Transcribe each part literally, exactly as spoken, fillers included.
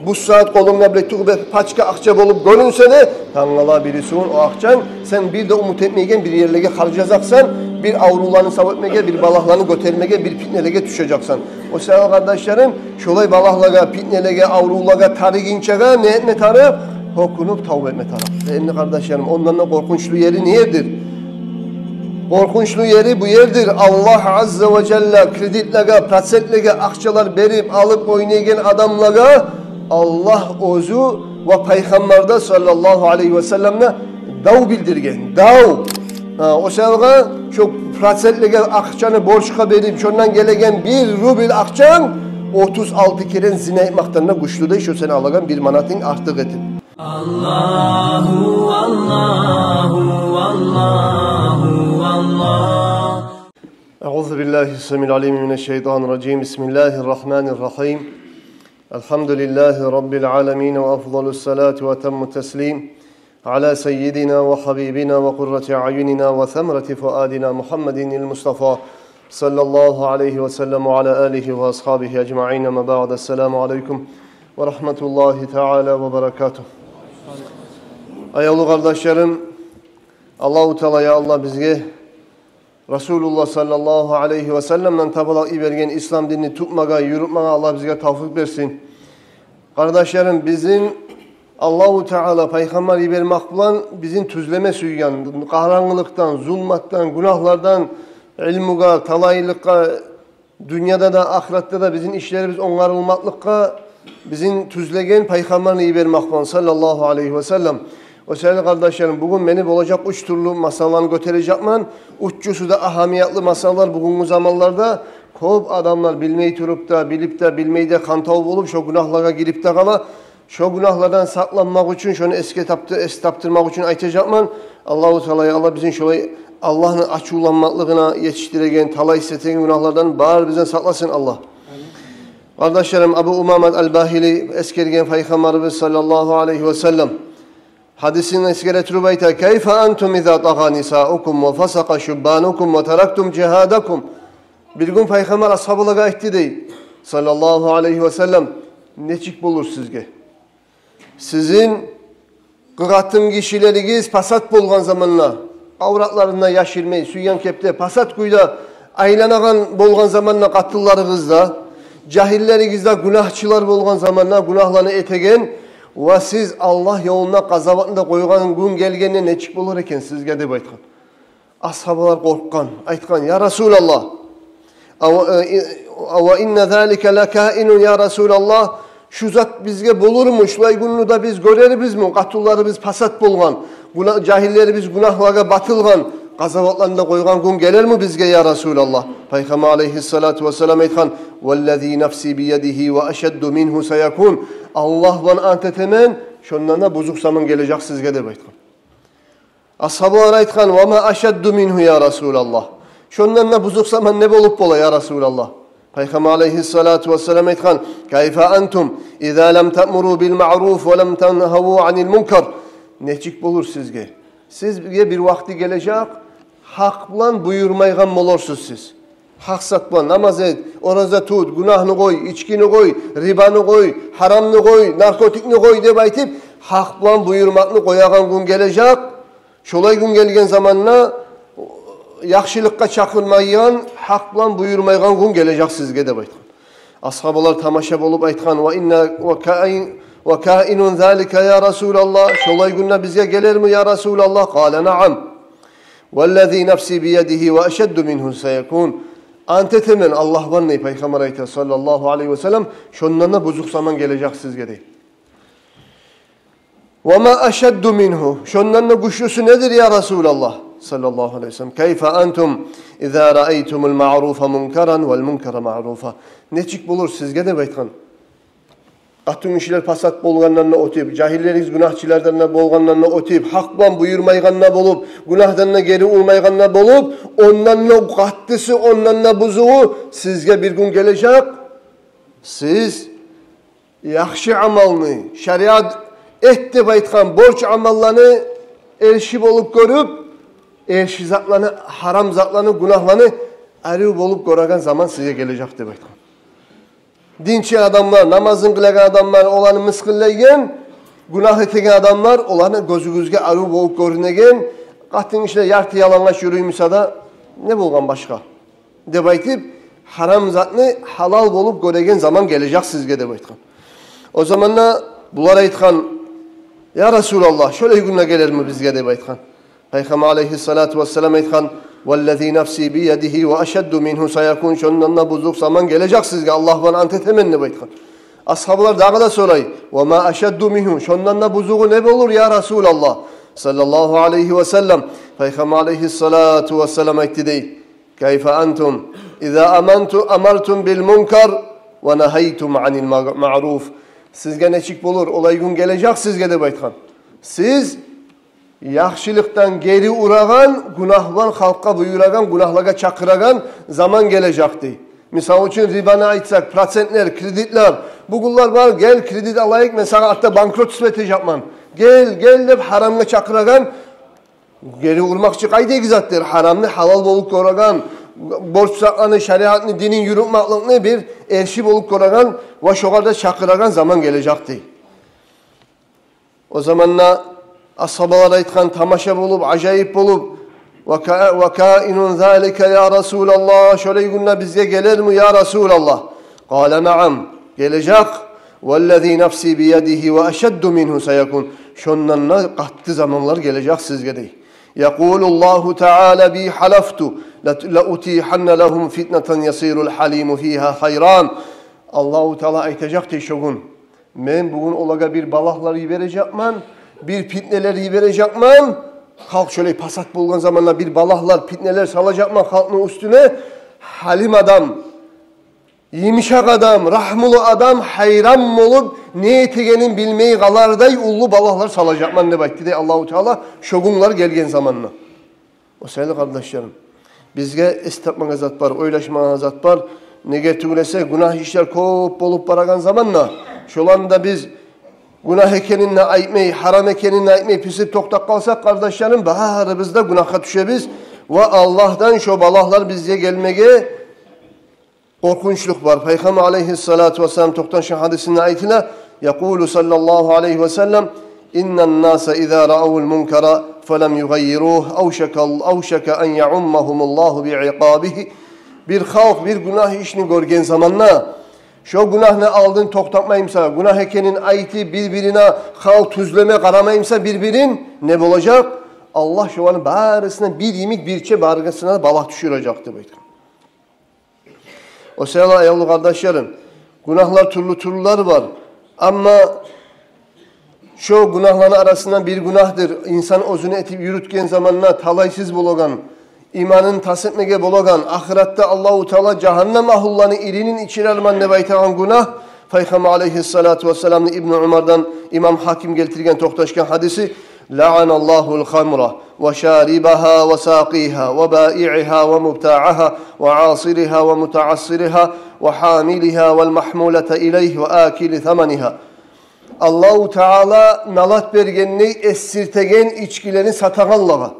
Бу сагьат къолунгда бир тюгюл бир пачка акъча болуп гёрюнсе де, тангала бирисигюн о акъчанг сен бир де умут этмейген бир ерлеге харжлажакъсан, бир аврувланы сав этмеге, бир балагьланы гётермеге, бир питнелеге тюшежексен. О саялы, къардашларым, шолай балагьлагъа, питнелеге, аврувлагъа тарыгъынчагъа не этме тарыкъ? Гьёкюнюп тавба этме тарыкъ. Энни, къардашларым, ондан да къоркъунчлу ери не ердир? Къоркъунчлу ери бу ердир. Аллагь азза ва жалла кредитлеге, процентлеге акъчалар берип, алып ойнайгъан адамлагъа Аллагь оьзю ва Пайхаммар да саллаллагьу алайгьи ва саллам да дав билдирген. Дав. Гьа, о саялы шо процентлеге акъчаны борчгъа берип, шондан гелеген бир рубль акъчанг отуз алты керен зина этмекден де гючлю дей, шо сен алагъан бир манатынг артыкъ этип. Аллагьу, Аллагьу, Аллагьу, Аллагь. أعوذ بالله السميع العليم من الشيطان الرجيم. بسم الله الرحمن الرحيم. الحمد لله رب العالمين، وأفضل الصلاة وأتم التسليم على سيدنا وحبيبنا وقرة أعيننا وثمرة فؤادنا محمد المصطفى صلى الله عليه وسلم وعلى آله وأصحابه أجمعين. أما بعد، السلام عليكم ورحمة الله تعالى وبركاته. Аявлу къардашларым, Аллагьу Таала, я Аллагь, бизге Расулуллагь саллаллагьу алайгьи ва салламдан табалакъ йиберген ислам динни тутмагъа, юрютмеге Аллагь бизге тавфикъ берсин. Къардашларым, бизин Аллагьу Таала Пайхаммар йибермек булан бизин тюзлеме сюйген, къарангылыкъдан, зулматдан, гюнагьлардан, илмугъа, талайлыкъгъа, дюньяда да, ахыратда да бизин ишлерибиз онгарылмакълыкъгъа бизин тюзлеген Пайхаммарны йибермек булан, саллаллагьу алайгьи ва саллам. О саялы, къардашларым, бугюн мени болажакъ уьч тюрлю масъаланы гётережекмен. Уьчюсю де агьамиятлы масъалалар. Бугюнгю заманларда кёп адамлар билмей туруп да, билип де, билмей де хантав болуп, шо гюнагьлагъа гирип де къала. Шо гюнагьлардан сакъланмакъ учун, шону эсге тапты-, эс тапдырмакъ учун айтажакъман. Аллагьу Таала, я Аллагь, бизин шолай Аллагьны ачувланмакълыгъына етишдиреген, талай сетеген гюнагьлардан барыбыздан сакъласын Аллагь. Къардашларым, Абу Умамат аль-Багьили эсгерген Пайхаммарыбыз саллаллагьу алайгьи ва саллам гьадисин эсгере туруп айта: كيف أنتم إذا طغى نساؤكم وفسق شبانكم وتركتم جهادكم؟ Бир гюн Пайхаммар асгьабалагъа айтды дей, саллаллагьу алайгьи ва саллам: нечик болур сизге? Сизин къатын гишилеригиз пасат болгъан заманда, авратларын да яшырмай, сюйген кепде пасат кюйде айланагъан болгъан заманда къатынларыгъыз да, жагьиллеригиз де гюнагьчылар болгъан заманда, гюнагьланы этеген, ва сиз Аллагь ёлунда къазаватны да къойгъан гюн гелгенде нечик болур экен сизге, деп айтгъан. Асгьабалар къоркъгъан, айтгъан: «Я Расулаллагь, ава, э, э, ава инна залика лакаинун, я Расулаллагь, шу зат бизге болурму? Шулай гюнню де биз гёрербизми? Къатынларыбыз пасат болгъан, гюна-, жагьиллерибиз гюнагьлагъа батылгъан, къазаватланы да къойгъан гюн гелерми бизге, я Расулаллагь?» Пайхаммар алайгьиссалату вассалам айтгъан: «Валлази нафси биядигьи ва ашадду мингьу саякун». Аллагь булан ант этемен, шондан да бузукъ заман гележек сизге, деп айтгъан. Асгьабалар айтгъан: «Ва ма ашадду мингьу, я Расулаллагь? Шондан да бузукъ заман не болуп бола, я Расулаллагь?» Пайхаммар алайгьиссалату вассалам айтгъан: «Кайфа антум иза лам таъмуру бил маъруф ва лам тангьаву анил мункар?» Нечик болур сизге? Сизге бир вакъти гележек, гьакъ булан буюрмайгъан болурсуз сиз. Гьакъ зат булан намаз эт, ораза тут, гюнагьны къой, ичкини къой, рибаны къой, гьарамны къой, наркотикни къой деп айтып, гьакъ булан буюрмакъны къоягъан гюн гележек. Шолай гюн гелген заманда яхшылыкъгъа чакъырмайгъан, гьакъ булан буюрмайгъан гюн гележек сизге, деп айтгъан. Асгьабалар тамаша болуп айтгъан: «Ва инна, ва каин, ва каинун залика, я Расулаллагь? Шолай гюн де бизге гелерми, я Расулаллагь?» Къала: «Наам. Валлази нафси биядигьи ва ашадду мингьу саякун». Ант этемен Аллагь булан, дей Пайхаммар айта, саллаллагьу алайгьи ва саллам, шондан да бузукъ заман гележек сизге, дей. «Ва ма ашадду мингьу». Шондан да гючлюсю недир, я Расулаллагь? Саллаллагьу алайгьи ва саллам. «Кайфа антум иза раайтумул маъруфа мункаран вал мункара маъруфа». Нечик болур сизге, деп айтгъан. Къатын гишилер пасат болгъандан да оьтюп, жагьиллеригиз гюнагьчылардан да болгъандан да оьтюп, гьакъ булан буюрмайгъан да болуп, гюнагьдан да гери урмайгъан да болуп, ондан да къаттысы, ондан да бузугъу сизге бир гюн гележек. Сиз яхшы амалны, шариат эт деп айтгъан борч амалланы эрши болуп гёрюп, эрши затланы, гьарам затланы, гюнагьланы арив болуп гёреген заман сизге гележек, деп айтгъан. Динчи адамлар, намазын къылагъан адамлар, оланы мысгъыллайгъан, гюнагь этеген адамлар, оланы гёзюгюзге арив болуп гёрюнеген, къатын гишилер ярты ялангач юрюй буса да, не болгъан башгъа? Деп айтып, гьарам затны гьалал болуп гёреген заман гележек сизге деп айтгъан. О заманда булар айтгъан: «Я Расулаллагь, шолай гюн де гелерми бизге?» — деп айтгъан. Пайхаммар алайгьиссалату вассалам айтгъан: «Валлази нафси биядигьи ва ашадду мингьу саякун». Шондан да бузукъ заман гележек сизге, Аллагь булан ант этемен деп айтгъан. Асгьабалар дагъы да сорай: «Ва ма ашадду мингьу?» Шондан да бузугъу не болур, я Расулаллагь? Саллаллагьу алайгьи ва саллам. Пайхаммар алайгьиссалату вассалам айтды дей: «Кайфа антум иза аманту-, амартум бил мункар ва нагьайтум анил ма-, маъруф?» Сизге нечик болур, олай гюн гележек сизге деп айтгъан. Сиз яхшылыкъдан гери урагъан, гюнагьлар, халкъгъа буюрагъан, гюнагьлагъа чакъырагъан заман гележек дей. Мисал учун, рибаны айтсакъ, процентлер, кредитлер. Бугюнлер бар: «Гел, кредит алайыкъ, мен сагъа артда банкрот тюшюп этежекмен. Гел, гел», — деп гьарамгъа чакъырагъан. Гери урмакъ чы къайдагъы затдыр? Гьарамны гьалал болуп гёреген, борч сакъланы, шариатны, динин юрютмекликни бир эрши болуп гёреген ва шогъар да чакъырагъан заман гележек дей. О заманда асгьабалар айтгъан, тамаша болуп, ажайып болуп: «Ва ка-, ва каинун залика, я Расулаллагь, шолай гюн де бизге гелерми, я Расулаллагь?» Къала: «Наам, гележек. Валлази нафси биядигьи ва ашадду мингьу саякун». Шондан да къатты заманлар гележек сизге дей. «Якъулуллагьу таала би гьалафту ла, ла утиханна лагьум фитнатан ясирул гьалиму фигьа гьайран». Аллагьу Таала айтажакъ дей шо гюн: «Мен бугюн олагъа бир балагьлар йибережекмен, бир питнелер йибережекмен». Халкъ шолай пасат болгъан заманда бир балагьлар, питнелер салажакъман халкъны уьстюне. Гьалим адам, йымышакъ адам, рагьмулу адам гьайран болуп, не этегенин билмей къалардай уллу балагьлар салажакъман деп айтды дей Аллагьу Таала шо гюнлер гелген заманда. О саялы, къардашларым, бизге эс тапмагъа зат бар, ойлашмагъа зат бар. Неге тюгюл эсе, гюнагь ишлер кёп болуп барагъан заманда, шоланы да биз гюнагь экенин де айтмай, гьарам экенин де айтмай, писип токътап къалсакъ, къардашларым, барыбыз да гюнагьгъа тюшебиз. Ва Аллагьдан шо балагьлар бизге гелмеге къоркъунчлукъ бар. Пайхаммар алайгьиссалату вассалам токъташгъан гьадисинде айтыла: «Якъулу саллаллагьу алайгьи ва саллам: иннан наса иза раавул мункара фалам югъаййиругь, авшака, авшака ан яуммагьумуллагьу би икъабигьи». Бир халкъ бир гюнагь ишни гёрген заманда, шо гюнагьны алдын токътатмай буса, гюнагь экенин айтып, бир-бирине гьал тюзлеме къарамай буса бир-бирин, не болажакъ? Аллагь шоланы барысына бир йимик, бирче барысына да балагь тюшюрежек деп айтгъан. О саялы, аявлу къардашларым, гюнагьлар тюрлю-тюрлюлер бар. Амма шо гюнагьланы арасындан бир гюнагьдыр инсан оьзюню этип юрютген заманда талайсыз болагъан, иманын тас этмеге болагъан, ахыратда Аллагьу Таала жагьаннам агьлуланы иринин ичирермен деп айтагъан гюнагь. Пайхаммар алайгьиссалату вассаламны Ибну Умардан имам Гьаким гелтирген токъташгъан гьадиси: «Лаъаналлагьул хамра ва шарибагьа ва сакъигьа ва баиъигьа ва мубтаъагьа ва асиригьа ва мутаассиригьа ва гьамилигьа вал магьмулата илайгьи ва акили саманигьа». Аллагьу Таала налат берген дей эсиртеген ичкилени сатагъанлагъа.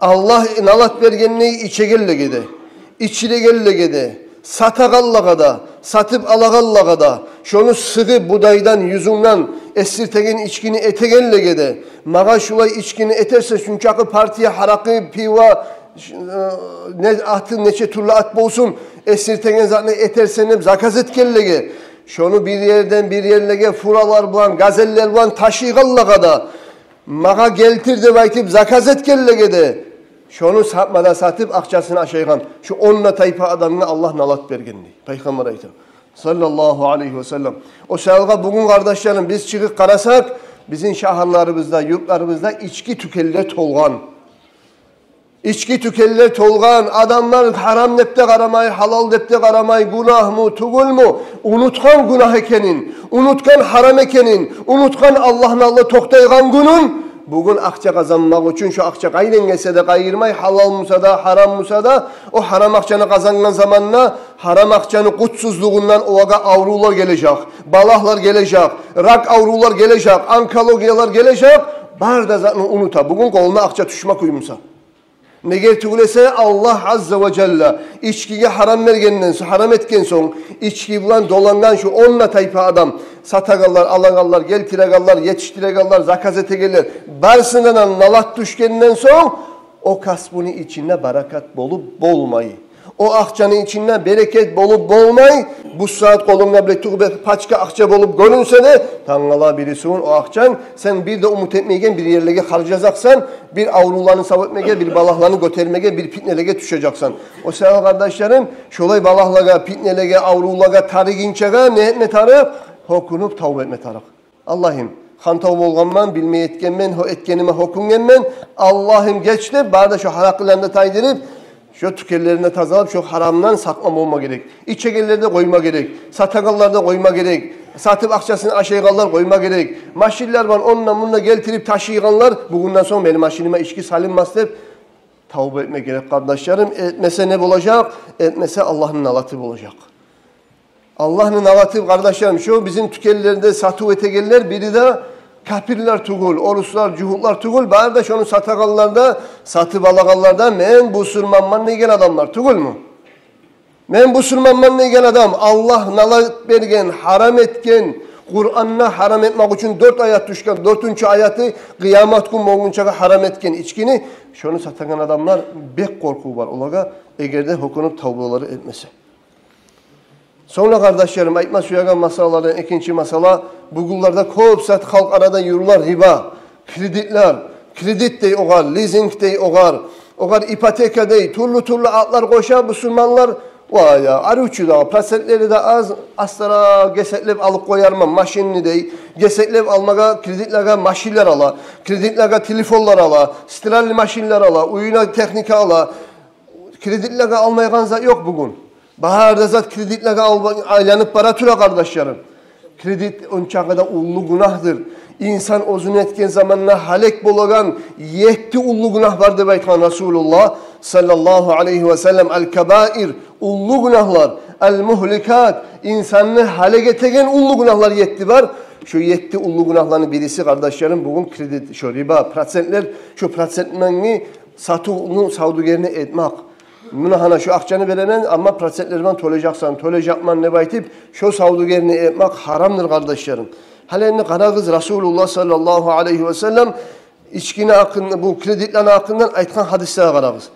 Аллагь налат берген дей ичегенлеге де, ичирегенлеге де, сатагъанлагъа да, сатып алагъанлагъа да, шону сыгъып, будайдан, юзюмден эсиртеген ичкини этегенлеге де, магъа шулай ичкини этерсен, шунчакъы партия гьаракъы, пиво, ш-, э, не аты, нече тюрлю ат болсун, эсиртеген затны этерсен деп заказ этгенлеге, шону бир ерден бир ерлеге фуралар булан, газеллер булан ташыйгъанлагъа да, магъа гелтир деп айтып заказ этгенлеге де, шону сатма да сатып, акъчасын ашайгъан, шу он да тайпа адамгъа Аллагь налат берген дей. Пайхаммар айта, саллаллагьу алайгьи ва саллам. О саялы бугюн, къардашларым, биз чыгъып къарасакъ, бизин шагьарларыбызда, юртларыбызда ички тюкенлер толгъан. Ички тюкенлер толгъан, адамлар гьарам деп де къарамай, гьалал деп де къарамай, гюнагьмы, тюгюлмю, унутгъан гюнагь экенин, унутгъан гьарам экенин, унутгъан Аллагьны алдында токътайгъан гюнюн. Бугюн акъча къазанмакъ учун шо акъча къайдан гелсе де къайырмай, гьалал буса да, гьарам буса да, о гьарам акъчаны къазангъан заманда гьарам акъчаны къутсузлугъундан олагъа аврувлар гележек, балагьлар гележек, рак аврувлар гележек, онкологиялар гележек, бары да затны унута. Бугюн къолуна акъча тюшме кюй буса. Неге тюгюл эсе, Аллагь азза ва жалла ичкиге гьарам бергенден сонг, гьарам этген сонг, ички булан долангъан шу он да тайпа адам, сатагъанлар, алагъанлар, гелтирегенлер, етишдирегенлер, заказ этегенлер, барысына да налат тюшгенден сонг, о касбуну ичинде баракат болуп болмай. О акъчаны ичинде берекет болуп болмай. Бу сагьат къолунгда бир тюгюл пачка акъча болуп гёрюнсе де, тангала-бирисигюн о акъчанг сен бир де умут этмейген бир ерлеге харжлажакъсан, бир аврувланы сав этмеге, бир балагьланы гётермеге, бир питнелеге тюшежексен. О саялы, къардашларым, шолай балагьлагъа, питнелеге, аврувлагъа тарыгъынчагъа не этме тарыкъ? Гьёкюнюп тавба этме тарыкъ. Аллагьым, хантав болгъанман, билмей этгенмен, гьо-, этгениме гьёкюнгенмен, Аллагьым, геч деп, бары да шо гьаракъыланы да тайдырып, шо тюкенлерин де тазалап, шо гьарамдан сакъланма герек. Ичегенлер де къойма герек, сатагъанлар да къойма герек, сатып акъчасын ашайгъанлар къойма герек. Машинлер бар, ондан-мундан гелтирип ташыйгъанлар, бугюнден сонг мени машинима ички салынмас деп, тавба этме герек, къардашларым. Этмесе не болажакъ? Этмесе Аллагьны налаты болажакъ. Аллагьны налаты, къардашларым, шо бизин тюкенлерде сатыв этегенлер, бири де капирлер тюгюл, оруслар, жугьутлар тюгюл, бары да шону сатагъанлар да, сатып алагъанлар да мен бусурманман деген адамлар, тюгюлмю? Мен бусурманман деген адам, Аллагь налат берген, гьарам этген, Къуранда гьарам этмек учун дёрт аят тюшген, дёртюнчю аяты къыямат гюн болгъунчагъа гьарам этген ичкини, шону сатагъан адамлар, бек къоркъув бар олагъа, эгер де гьёкюнюп тавбалары этмесе. Сонг да, къардашларым, айтма сюеген масъалалардан экинчи масъала, бугюнлерде кёп зат халкъ арада юрюле, риба, кредитлер, кредит дей огъар, лизинг дей огъар, огъар ипотека дей, тюрлю-тюрлю атлар къоша бусурманлар. Вай я, арив чу дагъы, процентлери де аз, астаракъ гесеклеп алып къоярман машинни дей, гесеклеп алмагъа, кредитлеге машинлер ала, кредитлеге телефонлар ала, стиральный машинлер ала, уьюне техника ала. Кредитлеге алмайгъан зат ёкъ бугюн. Бары да зат кредитлеге ал-, айланып бара тура, къардашларым. Кредит ончакъы да уллу гюнагьдыр. Инсан оьзюн этген заманда гьалек болагъан етти уллу гюнагь бар деп айтгъан Расулуллагь саллаллагьу алайгьи ва саллам. Аль-кабаир, уллу гюнагьлар, аль-мугьликат, инсанны гьалек этеген уллу гюнагьлар етти бар. Шо етти уллу гюнагьланы бириси, къардашларым, бугюн кредит, шо риба, процентлер, шо процентни сатывну савдюгерине этмек. Муна гьана шо акъчаны беремен, амма процентлер булан тёлежексен, тёлежекмен деп айтып, шо савдюгерине этмек гьарамдыр, къардашларым. Гьали энни къарагъыз, Расулуллагь саллаллагьу алайгьи ва саллам ичкини гьакъын-, бу кредитлени гьакъындан айтгъан гьадислеге къарагъыз.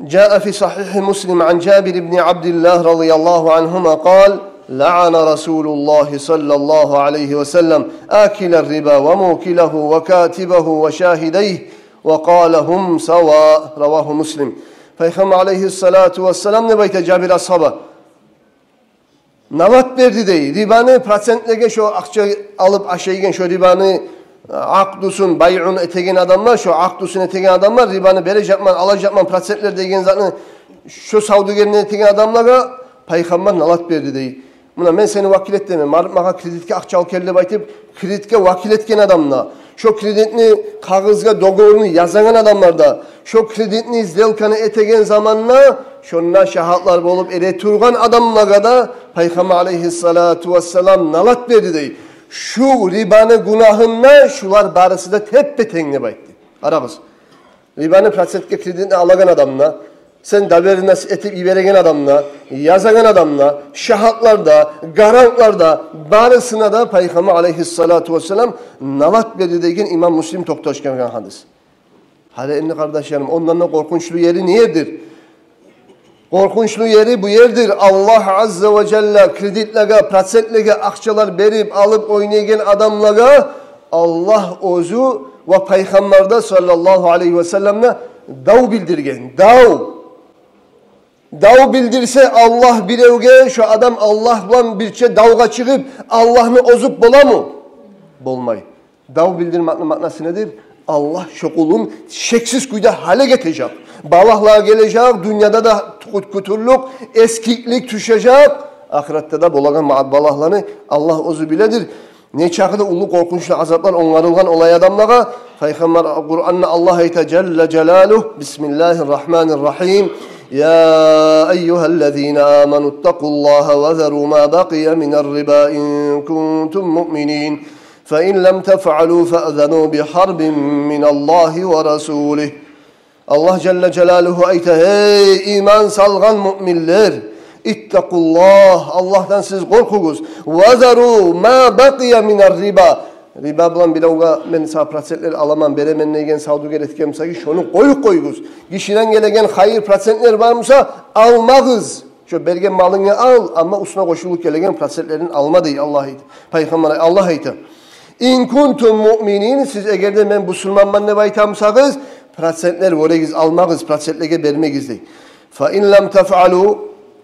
جاء في صحيح مسلم عن جابر بن عبد الله رضي الله عنهما قال: لعن رسول الله صلى الله عليه وسلم آكل الربا وموكله وكاتبه وشاهديه وقال: هم سواء. رواه مسلم. Пайхаммар алайгьиссалату вассалам не деп айта Жабир асгьаба? Налат берди дей. Рибаны процентлеге, шо акъча алып ашайгъан, шо рибаны, э, акъдусун, байъун этеген адамлар, шо акъдусун этеген адамлар, рибаны бережекмен, алажакъман процентлер деген затны шо савдюгерине этеген адамлагъа Пайхаммар налат берди дей. Муна мен сени вакил этдим, мар-, магъа кредитге акъча алып гел деп айтып, кредитге вакил этген адамны, шо кредитни кагъызгъа, договорну язагъан адамлар да, шо кредитни, сделканы этеген заманда шонда шагьатлар болуп эретургъан адамлагъа да Пайхаммар алайгьиссалату вассалам налат берди дей. Шу рибаны гюнагьында шулар барысы да теппе-тенг деп айтды. Къарагъыз. Рибаны процентге кредитни алагъан адамны, сен доверенность этип йибереген адамны, язагъан адамны, шагьатлар да, гарантлар да, барысына да Пайхаммар алайгьиссалату вассалам налат берди деген имам Муслим токъташгъан гьадис. Гьали энни, къардашларым, ондан да къоркъунчлу ери не ердир? Къоркъунчлу ери бу ердир. Аллагь азза ва жалла кредитлеге, процентлеге акъчалар берип, алып ойнайгъан адамлагъа Аллагь оьзю ва Пайхаммар да саллаллагьу алайгьи ва саллам да дав билдирген. Дав. Дав билдирсе Аллагь биревге, шо адам Аллагь булан бирче давгъа чыгъып, Аллагьны озуп боламы? Болмай. Дав билдирмекни маънасы недир? Аллагь шо къулун шексиз кюйде гьалек этежек. Балагьлар гележек, дюньяда да къут-, къутуллукъ, эсгиклик тюшежек. Ахыратда да болагъан ма-, балагьланы Аллагь оьзю биледир. Нечакъы да уллу къоркъунчлу азаплар онгарылгъан олай адамлагъа. Пайхаммар, Къуранда Аллагь айта, жалла жалалугь, бисмиллагьир рагьманир рагьим. يا أيها الذين آمنوا اتقوا الله وذروا ما بقي من الربا إن كنتم مؤمنين. فإن لم تفعلوا فأذنوا بحرب من الله ورسوله. Аллагь жалла жалалугьу айта: «Гьей, иман салгъан муъминлер, اتقوا الله, Аллагьдан сиз къоркъугъуз. وذروا ما بقي من الربا. Риба булан биревге мен сагъа процентлер аламан, беремен деген савдюгер этген буса, шону къоюп къоюгъуз. Гишиден гелеген хайыр процентлер бар буса, алмагъыз. Шо берген малынгны ал, амма уьстюне къошулуп гелеген процентлерин алма», — дей Аллагь айта. Пайхаммар, Аллагь айта: «إن كنتم مؤمنين, сиз эгер де мен бусурманман деп айта бусагъыз, процентлер вёрегиз, алмагъыз, процентлеге бермегиз», — дей. فإن لم تفعلوا,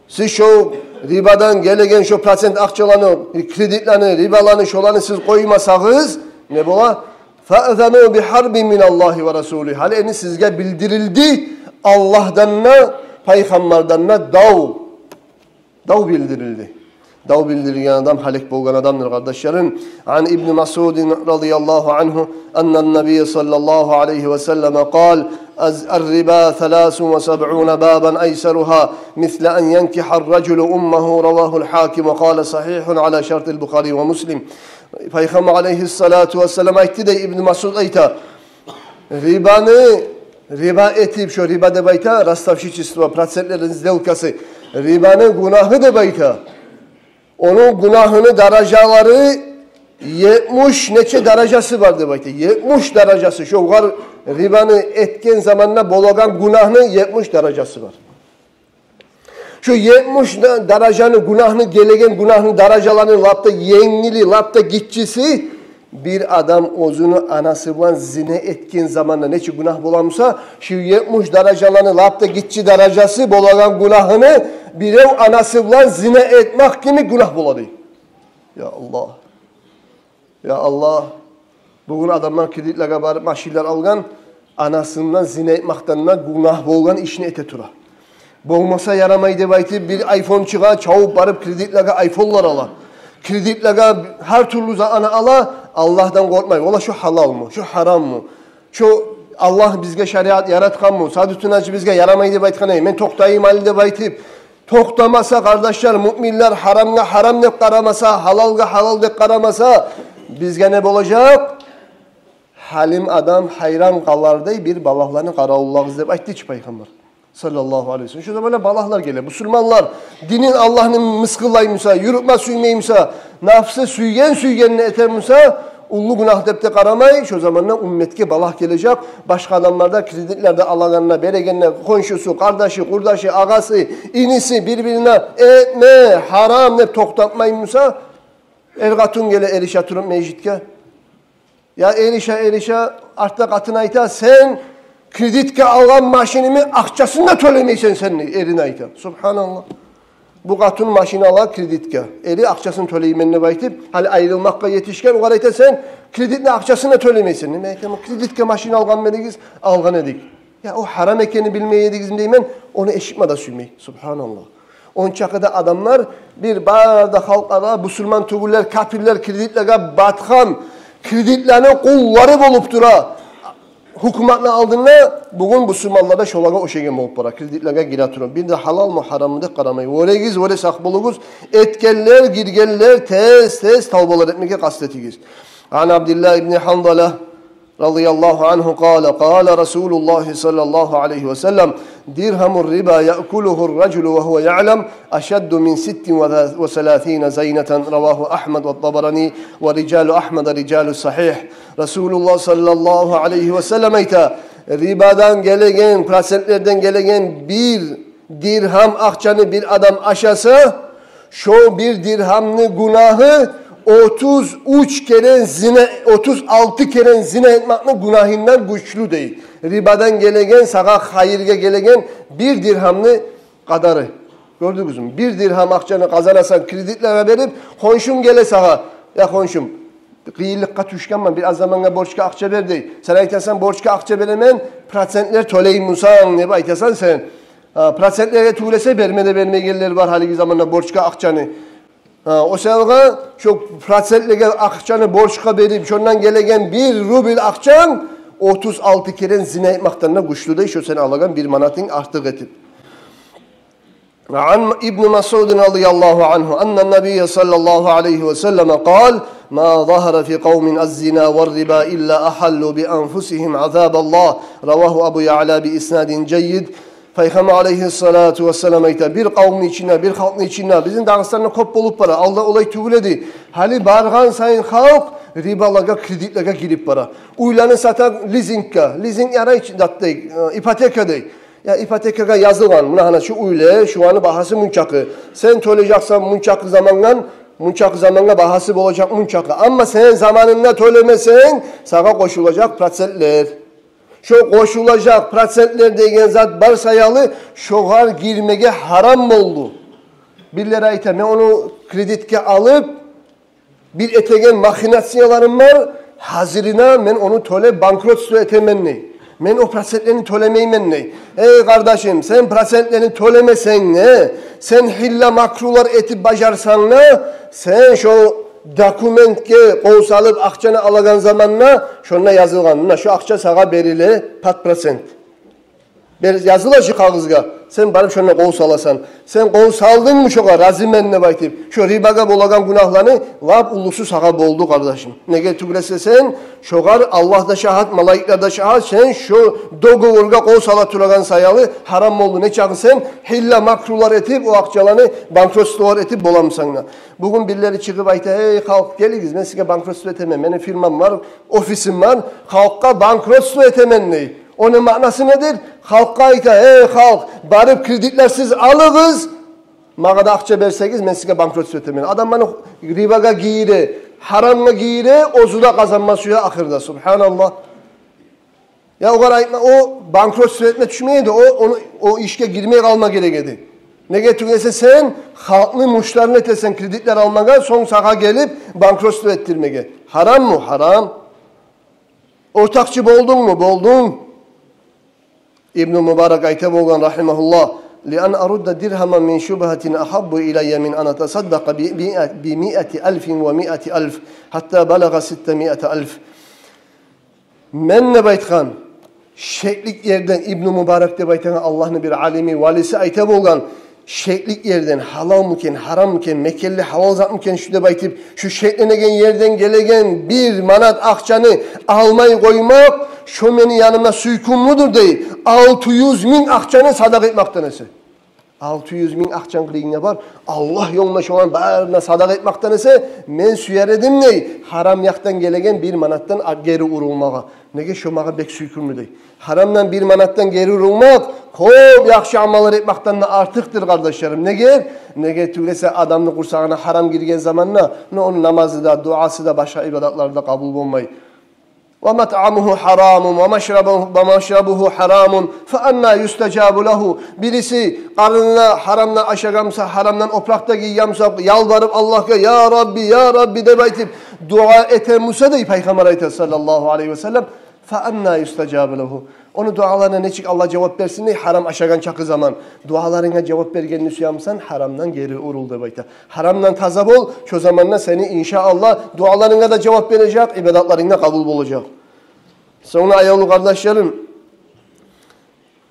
сиз шо рибадан гелеген шо процент акъчаланы, кредитлени, рибаланы, шоланы сиз къоймасагъыз, не бола? فأذنوا بحرب من الله ورسوله. Гьали энни сизге билдирилди Аллагьдан да, пайхаммардан да дав. Дав билдирилди. Дав билдирген адам гьалек болгъан адамдыр, къардашларым. عن ابن مسعود رضي الله عنه أن النبي صلى الله عليه وسلم قال: الربا ثلاث وسبعون بابا أيسرها مثل أن ينكح الرجل أمه. رواه الحاكم وقال: صحيح على شرط البخاري ومسلم. Пайхаммар алейгьиссалату вассалам айтды дей, Ибн Масъуд айта: «Рибаны, риба этип, шо риба деп айта, ростовщичество, процентлерин сделкасы, рибаны гюнагьы деп айта. Ону гюнагьыны даражалары етмиш нече даражасы бар деп айта. Етмиш даражасы, шо огъар рибаны этген заманда болагъан гюнагьны етмиш даражасы бар. Шо етмиш да-, даражаны гюнагьны, гелеген гюнагьны даражаланы лап да енгили, лап да гиччиси, бир адам оьзюню анасы булан зина этген заманда нече гюнагь бола буса, шо етмиш даражаланы лап да гиччи даражасы болагъан гюнагьыны бирев анасы булан зина этмек кими гюнагь бола», — дей. Я Аллагь. Я Аллагь, бугюн адамлар кредитлеге барып машинлер алгъан, анасындан зина этмекден де гюнагь болгъан ишни эте тура. Болмаса ярамай деп айтып, бир айфон чыгъа, чабып барып кредитлеге айфонлар ала. Кредитлеге гьар тюрлю затны ала, Аллагьдан къоркъмай. Валлагь, шо гьалалмы, шо гьараммы? Шо Аллагь бизге шариат яратгъанмы? Садутдин гьажи бизге ярамай деп айтгъан эди, мен токътайым гьали деп айтып, токътамаса, къардашлар, муъминлер гьарамгъа гьарам деп къарамаса, гьалалгъа гьалал деп къарамаса, бизге не болажакъ? Гьалим адам гьайран къалардай бир балагьланы къаравуллагъыз деп айтды чы Пайхаммар, саллаллагьу алайгьи ва саллам. Шо заманда балагьлар геле. Бусурманлар динин, Аллагьны мысгъыллай буса, юрютме сюймей буса, напсы сюйген-сюйгенин эте буса, уллу гюнагь деп де къарамай, шо заманда умметге балагь гележек. Башгъа адамлар да кредитлер де алагъанда, берегенде, хоншусу, къардашы, къурдашы, агъасы, иниси бир-бирине «этме, гьарам» деп токътатмай буса, эр-къатын геле эрише туруп межитге. Я эрише, эрише, артда къатын айта: «Сен кредитге алгъан машинимни акъчасын да тёлемейсен сен», — дей, эрине айта. Субгьаналлагь. Бу къатын машин ала кредитге. Эри акъчасын тёлеймен деп айтып, гьали айрылмакъгъа етишген, огъар айта: «Сен кредитни акъчасын да тёлемейсен». Неме айтаман, кредитге машин алгъан эдигиз, алгъан эдик. Я о гьарам экенин билмей эдигизми деймен, ону эшитме де сюймей. Субгьаналлагь. Ончакъы да адамлар, бир бары да халкъ ала, бусурман тюгюллер, капирлер кредитлеге батгъан, кредитлени къуллары болуп тура. Гьукуматны алдында бугюн бусурманлар да шолагъа ошайгъан болуп бара. Кредитлеге гире тура. Бир де гьалалмы, гьараммы деп къарамай. Вёрегиз, вёре сакъ болугъуз. Этгенлер, гиргенлер тез-тез тавбалар этмеге къаст этигиз. عن عبد الله بن حنظلة رضي الله عنه قال: قال رسول الله صلى الله عليه وسلم: درهم الربا يأكله الرجل وهو يعلم أشد من ست وثلاثين زنية. رواه أحمد والطبراني، ورجال أحمد رجال الصحيح. Расулуллагь саллаллагьу алайгьи ва саллам айта: рибадан гелеген, процентлерден гелеген бир диргьам акъчаны бир адам ашаса, шо бир диргьамны гюнагьы отуз уьч керен зина, отуз алты керен зина этмекни гюнагьындан гючлю дей. Рибадан гелеген, сагъа хайыргъа гелеген бир диргьамны къадары. Гёрдюгюзмю? Бир диргьам акъчаны къазанасан кредитлеге берип, хоншунг геле сагъа: «Я хоншум, къыйынлыкъгъа тюшгенмен, бир аз замангъа борчгъа акъча бер», — дей. Сен айтасан: «Борчгъа акъча беремен, процентлер тёлеймен бусанг», — деп айтасан сен. Гьа, процентлеге тюгюл эсе, берме де бермейгенлер бар гьалиги заманда борчгъа акъчаны. Гьа, о саялгъа шо процентлеге акъчаны борчгъа берип, шондан гелеген бир рубль акъчанг отуз алты керен зина этмекден де гючлю дей, шо сен алагъан бир манатынг артыкъ этип. عن ابن مسعود رضي الله عنه أن النبي صلى الله عليه وسلم قال: ما ظهر في قوم الزنا والربا إلا أحلوا بأنفسهم عذاب الله. رواه أبو يعلى بإسناد جيد. Пайхаммар алайгьиссалату вассалам айта: бир къавумну ичинде, бир халкъны ичинде, бизин Дагъыстанда кёп болуп бара, алда олай тюгюл эди. Гьали баргъан сайын халкъ рибалагъа, кредитлеге гирип бара. Уьйлени сата лизингге, лизинг ярай чы, дат дей, э, ипотека дей. Я, ипотекагъа язылгъан, муна гьана шу уьйле, шуланы багьасы мунчакъы. Сен тёлежексен мунчакъы замангъа, мунчакъы замангъа багьасы болажакъ мунчакъы. Амма сен заманында тёлемесенг, сагъа къошулажакъ процентлер. Шо къошулажакъ процентлер деген зат бар саялы, шогъар гирмеге гьарам болду. Бирлери айта: мен ону кредитге алып, бир этеген махинацияларым бар, гьазирине мен ону тёлеп банкротство этемен дей. Мен о процентлени тёлемеймен дей. Эй къардашым, сен процентлени тёлемесенг де, сен гьилла-макрулар этип бажарсанг да, сен шо документге къол салып акъчаны алагъан заманда, шонда язылгъан: муна шу акъча сагъа бериле под процент. Бер, языла шу кагъызгъа, сен барып шонда къол саласан. Сен къол салдынгмы шогъар, разимен деп айтып, шо рибагъа болагъан гюнагьланы лап уллусу сагъа болду, къардашым. Неге тюгюл эсе сен шогъар, Аллагь да шагьат, малайиклер де шагьат, сен шо договоргъа къол сала турагъан саялы гьарам болду. Нечакъы сен гьилла-макрулар этип, о акъчаланы банкротстволар этип боламысан да. Бугюн бирлери чыгъып айта: эй халкъ, гелигиз, мен сизге банкротство этемен, мени фирмам бар, офисим бар, халкъгъа банкротство этемен дей. Ону маънасы недир? Халкъгъа айта: эй халкъ, барып кредитлерсиз алыгъыз, магъа да акъча берсегиз, мен сизге банкротство этемен. Адам муну рибагъа гийире, гьарамгъа гийире, оьзю де къазанма сюе ахырда. Субгьаналлагь. Я огъар айтма, о банкротство этме тюшмей эди, о, ону, о ишге гирмей къалма герек эди. Неге тюгюл эсе сен халкъны муштарин этесен кредитлер алмагъа, сонг сагъа гелип банкротство этдирмеге. Гьараммы? Гьарам. Ортакъчы болдунгму? Болдунг. Ибну Мубарак айта болгъан, рагьимагьуллагь: لأن أرد درهما من شبهة أحب إلي من أن أتصدق بمائة، بمائة ألف ومائة ألف، حتى بلغ ستمائة ألف. Мен деп айтгъан, шеклик ерден, Ибну Мубарак деп айтагъан Аллагьны бир алими, валиси айта болгъан, шеклик ерден, гьалалмы экен, гьараммы экен, мекенли гьалал затмы экен шу деп айтып, шу шекленеген ерден гелеген бир манат акъчаны алмай къоймакъ, шо мени янымда сюйкюмлюдюр дей, алты юз минг акъчаны садакъа этмекден эсе. Алты юз минг акъчанг къырыйынгда бар, Аллагь ёлунда шоланы барын да садакъа этмекден эсе, мен сюер эдим дей, гьарам якъдан гелеген бир манатдан а-, гери урулмагъа. Неге, шо магъа бек сюйкюмлю дей. Гьарамдан бир манатдан гери урулмакъ кёп яхшы амаллар этмекден де артыкъдыр, къардашларым. Неге? Неге тюгюл эсе адамны къурсагъына гьарам гирген заманда, не ону намазы да, дуасы да, башгъа ибадатлары да къабул болмай. ومطعمه حرام ومشربه، ومشربه حرام فأنى يستجاب له. Бириси къарнына гьарамдан ашагъан буса, гьарамдан опуракъ да гийген буса, ялбарып Аллагьгъа: «Я Рабби, я Рабби», — деп айтып дуа этеген буса, дей Пайхаммар айта, саллаллагьу алайгьи ва саллам, فأنى يستجاب له. Ону дуаларына нечик Аллагь жавап берсин дей, гьарам ашагъан чакъы заман. Дуаларынга жавап бергенни сюе бусанг, гьарамдан гери урул деп айта. Гьарамдан таза бол, шо заманда сени, иншааллагь, дуаларынга да жавап бережек, ибадатларынг да къабул болажакъ. Сонг, аявлу къардашларым,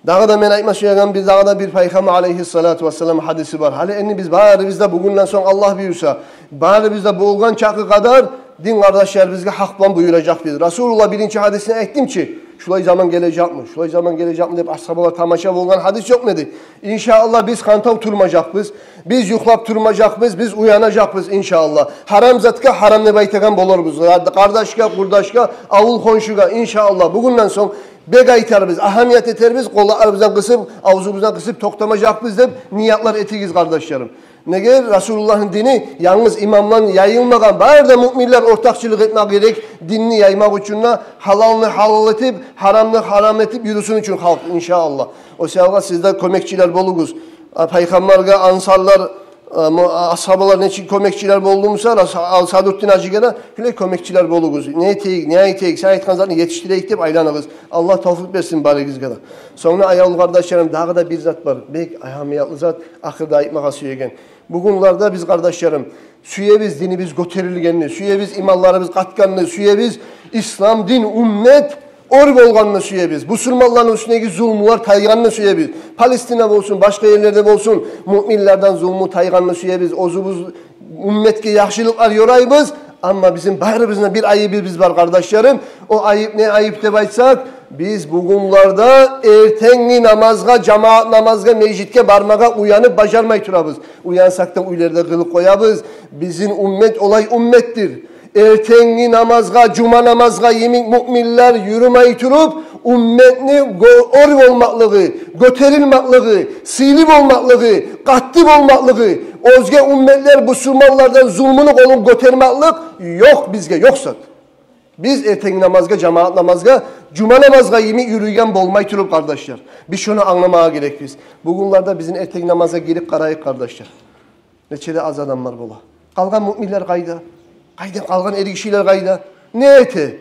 дагъы да мен айтма сюеген бир, дагъы да бир Пайхаммар алайгьиссалату вассалам гьадиси бар. Гьали энни биз барыбыз да бугюнден сонг, Аллагь буюрса, барыбыз да болгъан чакъы къадар дин къардашларыбызгъа гьакъ булан буюражакъбыз. Расулуллагь биринчи гьадисинде айтдым чы, шулай заман гележекми, шулай заман гележекми деп асгьабалар тамаша болгъан гьадис ёкъму эди? Иншааллагь, биз хантав турмажакъбыз, биз юхлап турмажакъбыз, биз уянажакъбыз, иншааллагь. Гьарам затгъа гьарам деп айтагъан боларбыз. Къардашгъа, къурдашгъа, авул-хоншугъа, иншааллагь, бугюнден сонг бек айтарбыз, агьамият этербиз, къолларыбыздан къысып, авзубуздан къысып токътамажакъбыз деп ниятлар этигиз, къардашларым. Неге, Расулуллагьны дини янгыз имамдан яйылмагъан, бары да муъминлер ортакъчылыкъ этме герек динни яймакъ учун да, гьалалны гьалал этип, гьарамны гьарам этип юрюсюн учун халкъ, иншааллагь. О саялы сиз де кёмекчилер болугъуз. А, Пайхаммаргъа ансарлар, а, му-, а, асгьабалар нечик кёмекчилер болду буса, Рас-, ал Садрутдин гьажиге де шулай кёмекчилер болугъуз. Не этейик, не айтайыкъ, сен айтгъан затны етишдирейик деп айланыгъыз. Аллагь тавфикъ берсин барыгъызгъа да. Сонг, аявлу къардашларым, дагъы да бир зат бар. Бек агьамиятлы зат, ахырда айтмагъа сюеген. Бугюнлерде биз, къардашларым, сюебиз динибиз гётерилгенни, сюебиз иманларыбыз къатгъанны, сюебиз ислам дин, уммат оьр болгъанны сюебиз. Бусурманланы уьстюндеги зулмулар тайгъанны сюебиз. Палестина болсун, башгъа ерлерде болсун, муъминлерден зулму тайгъанны сюебиз. Оьзюбюз умматгъа яхшылыкълар ёрайбыз, Амма бизин барыбызны бир айыбыбыз бар, къардашларым. О айып не айып деп айтсакъ, биз бугюнлерде эртенги намазгъа, жамаат намазгъа, межитге бармагъа уянып бажармай турабыз. Уянсакъ да, уьйлерде къылып къоябыз. Бизин уммет олай умметдир. Эртенги намазгъа, жума намазгъа йимик муъминлер юрюмей туруп, умметни гё-, оьр болмакълыгъы, гётерилмеклиги, сыйлы болмакълыгъы, къатты болмакълыгъы, оьзге умметлер бусурманлардан зулмуну къолун гётермеклик ёкъ бизге, ёкъ зат. Биз эртенги намазгъа, жамаат намазгъа, жума намазгъа йимик юрюйген болмай туруп, къардашлар. Биз шону англамагъа герекбиз. Бугюнлерде бизин эртенги намазгъа гирип къарайыкъ, къардашлар. Нече де аз адамлар бола. Къалгъан муъминлер къайда? Къайда къалгъан эргишилер къайда? Не эте?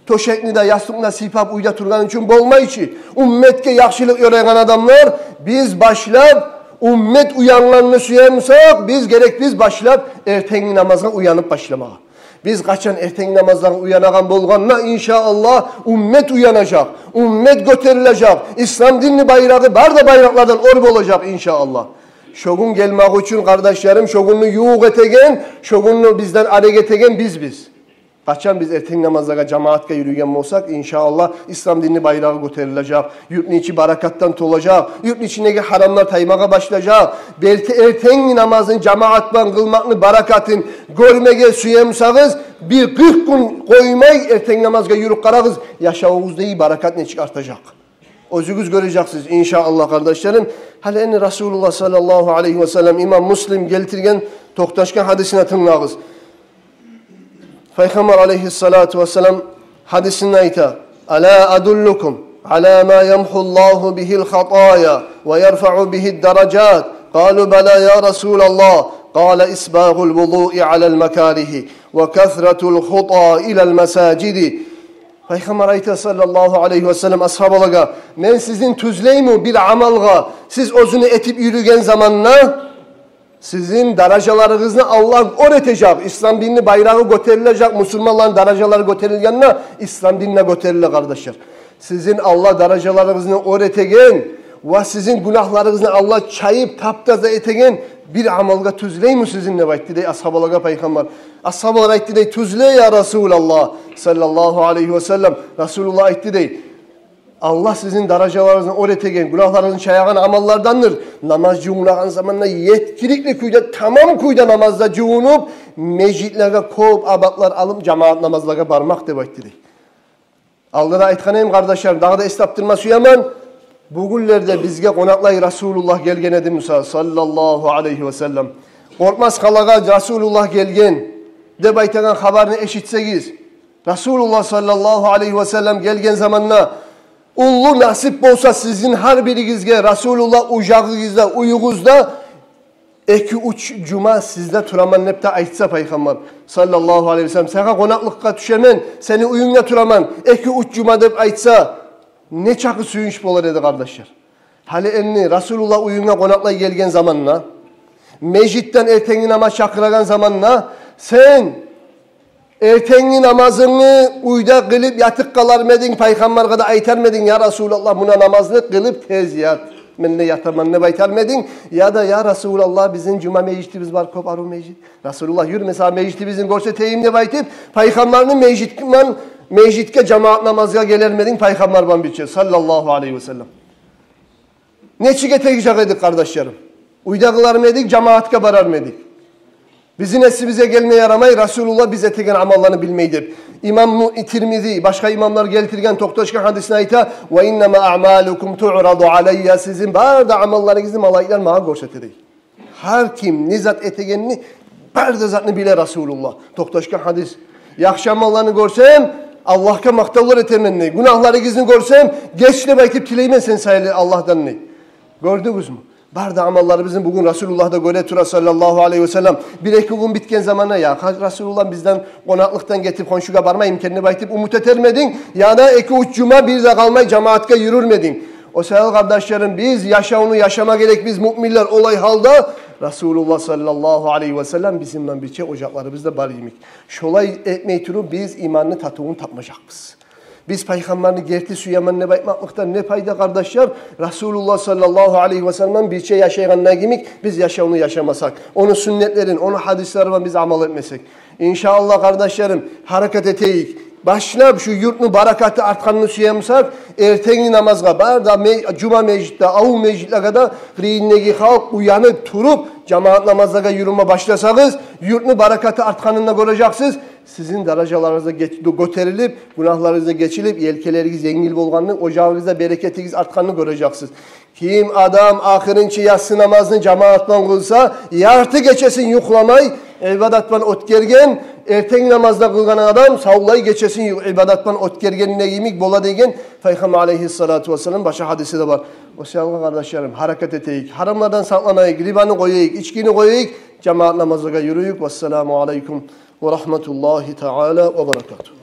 Тёшекни де, ястыкъны да сыйпап уьйде тургъан учун болмай чы. Умметге яхшылыкъ ёрайгъан адамлар, биз башлап, уммет уянгъанны сюе бусакъ, биз герекбиз башлап эртенги намазгъа уянып башламагъа. Биз къачан эртенги намазлагъа уянагъан болгъанда, иншааллагь, уммет уянажакъ, уммет гётерилежек, ислам динни байрагъы бар да байракълардан оьр болажакъ, иншааллагь. Шо гюн гелмек учун, къардашларым, шо гюнню ювукъ этеген, шо гюнню бизден арек этеген бизбиз. Къачан биз эртенги намазлагъа, жамаатгъа юрюйген болсакъ, иншааллагь, ислам динни байрагъы гётерилежек, юртну ичи баракатдан толажакъ, юртну ичиндеги гьарамлар таймагъа башлажакъ. Берти эртенги намазын жамаат булан къылмакъны баракатын гёрмеге сюе бусагъыз, бир къыркъ гюн къоймай эртенги намазгъа юрюп къарагъыз, яшавугъузда баракат нечик артажакъ. Оьзюгюз гёрежексиз, иншааллагь, къардашларым. Гьали энни Расулуллагь саллаллагьу алайгьи ва саллам, имам Муслим гелтирген токъташгъан гьадисине тынглагъыз. Пайхаммар алайгьиссалату вассалам гьадисинде айта: «Ала адуллукум ала ма ямгьуллагьу бигьил хатая ва ярфаъу бигьид даражат?» Къалу: «Бала, я Расулаллагь». Къала: «Исбагьул вудуи алал макаригьи ва касратул хута илал масажиди». Пайхаммар айта, саллаллагьу алайгьи ва саллам, асгьабалагъа: «Мен сизин тюзлейми бир амалгъа, сиз оьзюню этип юрюген заманда сизин даражаларыгъызны Аллагь оьр этежек, ислам динни байрагъы гётерилежек, мусулманланы даражалары гётерилгенде, ислам дин де гётериле, къардашлар. Сизин Аллагь даражаларыгъызны оьр этеген ва сизин гюнагьларыгъызны Аллагь чайып, таптаза этеген бир амалгъа тюзлейми сизин?» – деп айтды дей асгьабалагъа Пайхаммар. Асгьабалар айтды дей: «Тюзле, я Расулаллагь, саллаллагьу алайгьи ва саллам». Расулуллагь айтды дей: «Аллагь сизин даражаларыгъызны оьр этеген, гюнагьларыгъызны чаягъан амаллардандыр намаз жувунагъан заманда етгиликли кюйде, тамам кюйде намазда жувунуп, межитлеге кёп абатлар алып, жамаат намазлагъа бармакъ», – деп айтды дей. Алда да айтгъан эдим, къардашлар, дагъы да эс тапдырма сюемен. Бугюнлерде бизге къонакълай Расулуллагь гелген эди буса, саллаллагьу алайгьи ва саллам. Къоркъмас къалагъа Расулуллагь гелген деп айтагъан хабарны эшитсегиз, Расулуллагь саллаллагьу алайгьи ва саллам гелген заманда, уллу насип болса сизин гьар биригизге, Расулуллагь ожагъыгъызда, уьюгюзде эки-уьч жума сизде тураман деп де айтса Пайхаммар, саллаллагьу алайгьи ва саллам, сагъа къонакълыкъгъа тюшемен, сени уьюнгде тураман эки-уьч жума деп айтса, не чакъы сююнч болар эди, къардашлар. Гьали энни Расулуллагь уьюнге къонакълай гелген заманда, межитден эртенги намаз чакъырагъан заманда, сен эртенги намазынгны уьйде къылып ятып къалармы эдинг, Пайхаммаргъа да айтармы эдинг: «Я Расулаллагь, муна намазны къылып тез ят, мен де ятаман», – деп айтармы эдинг? Яда: «Я Расулаллагь, бизин жума межитибиз бар, кёп арив межит. Расулуллагь, юрюме, сагъа межитибизни гёрсетейим», – деп айтып, Пайхаммарны межитге, межитге жамаат намазгъа гелерми эдинг Пайхаммар булан бирче, саллаллагьу алайгьи ва саллам? Нечик этежек эдик, къардашларым? Уьйде къылармы эдик, жамаатгъа барармы эдик? Бизин эсибизге гелме ярамай, Расулуллагь биз этеген амалланы билмей деп. Имам Му-, Тирмизи, башгъа имамлар гелтирген токъташгъан гьадисинде айта: «Ва иннама аъмалукум туъраду алайя», сизин бары да амалларыгъызны малайиклер магъа гёрсете дей. Гьар ким не зат этегенни, бары да затны биле Расулуллагь. Токъташгъан гьадис. Яхшы амалланы гёрсем, Аллагьгъа макътавлар этемен дей. Гюнагьларыгъызны гёрсем, геч деп айтып тилеймен сен саялы Аллагьдан дей. Гёрдюгюзмю? Бары да амалларыбызны бугюн Расулуллагь да гёре тура, саллаллагьу алайгьи ва саллам. Бир-эки гюн битген заманда: «Я, Расулуллагь бизден къонакълыкъдан гетип хоншугъа бармаймы экен?» – деп айтып умут этерми эдинг? Яда эки-уьч жума бир де къалмай жамаатгъа юрюрмю эдинг? О саялы, къардашларым, биз яшавну яшама герекбиз, муъминлер, олай гьалда, Расулуллагь саллаллагьу алайгьи ва саллам бизин булан бирче ожакъларыбызда бар йимик. Шолай этмей туруп, биз иманны татывун тапмажакъбыз. Биз пайхаммарны герти сюемен деп айтмакълыкъдан не пайда, къардашлар? Расулуллагь саллаллагьу алайгьи васаллам бирче яшайгъанда йимик биз яшавну яшамасакъ, ону сюннетлерин, ону гьадислери булан биз амал этмесек. Иншааллагь, къардашларым, гьаракат этейик. Башлап шу юртну баракаты артгъанны сюе бусакъ, эртенги намазгъа бар да ме-, жума межитде, авул межитлеге де къырыйындагъы халкъ уянып туруп, жамаат намазлагъа юрюме башласагъыз, юртну баракаты артгъанын да гёрежексиз. Сизин даражаларыгъыз да геч-, гётерилип, гюнагьларыгъыз да гечилип, елкелеригиз енгил болгъанны, ожагъыгъызда берекетигиз артгъанны гёрежексиз. Ким адам ахырынчы яссы намазны жамаат булан къылса, ярты гечесин юхламай, ибадат булан оьтгерген, эртенги намазда къылгъан адам савлай гечесин ю-, ибадат булан оьтгергенни йимик бола деген Пайхаммар алайгьиссалату вассалам башгъа гьадиси де бар. О саялы, къардашларым, гьаракат этейик. Гьарамлардан сакъланайыкъ, рибаны къояйыкъ, ичкини къояйыкъ, жамаат намазлагъа юрюйюк. Вассаламу алайкум ва рагьматуллагьи таала ва баракатугь.